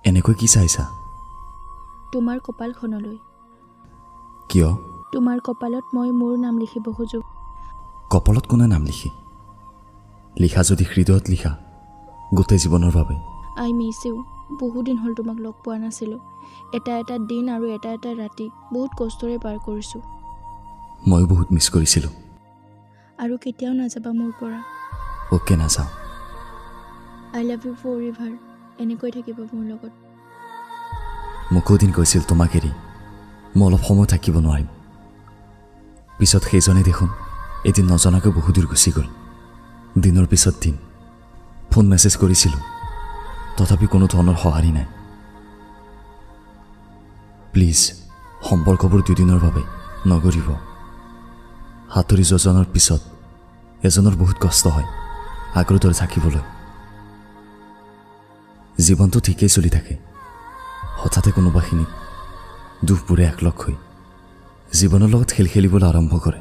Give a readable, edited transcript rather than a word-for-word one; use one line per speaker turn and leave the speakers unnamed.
এনেকৈ কি চাইছা?
তোমাৰ কপালখনলৈ।
কিয়?
তোমাৰ কপালত মই মোৰ নাম লিখিব খোজোঁ।
কপালত কোনে নাম লিখি? লিখা যদি হৃদয়ত লিখা, গোটেই জীৱনৰ বাবে।
I miss you. বহুদিন হ'ল তোমাক লগ পোৱা নাছিলোঁ। এটা এটা দিন আৰু এটা এটা ৰাতি বহুত কষ্টৰে পাৰ কৰিছোঁ।
ময়ো বহুত মিছ কৰিছিলোঁ।
আৰু কেতিয়াও নাযাবা মোৰ পৰা।
অ'কে, নাযাওঁ।
I love you forever. এনেকৈ থাকিব মোৰ লগত।
মোকো এদিন কৈছিল, তোমাক এৰি মই অলপ সময় থাকিব নোৱাৰিম। পিছত সেইজনে দেখোন এদিন নজনাকৈ বহু দূৰ গুচি গ'ল। দিনৰ পিছত দিন ফোন মেছেজ কৰিছিলোঁ, তথাপি কোনো ধৰণৰ সঁহাৰি নাই। প্লিজ, সম্পৰ্কবোৰ দুদিনৰ বাবে নগঢ়িব। সাঁতুৰি যোৱাজনৰ পিছত এজনৰ বহুত কষ্ট হয় আগৰ দৰে থাকিবলৈ। জীৱনটো ঠিকেই চলি থাকে, হঠাতে কোনোবাখিনিত দুখবোৰে একলগ হৈ জীৱনৰ লগত খেল খেলিবলৈ আৰম্ভ কৰে।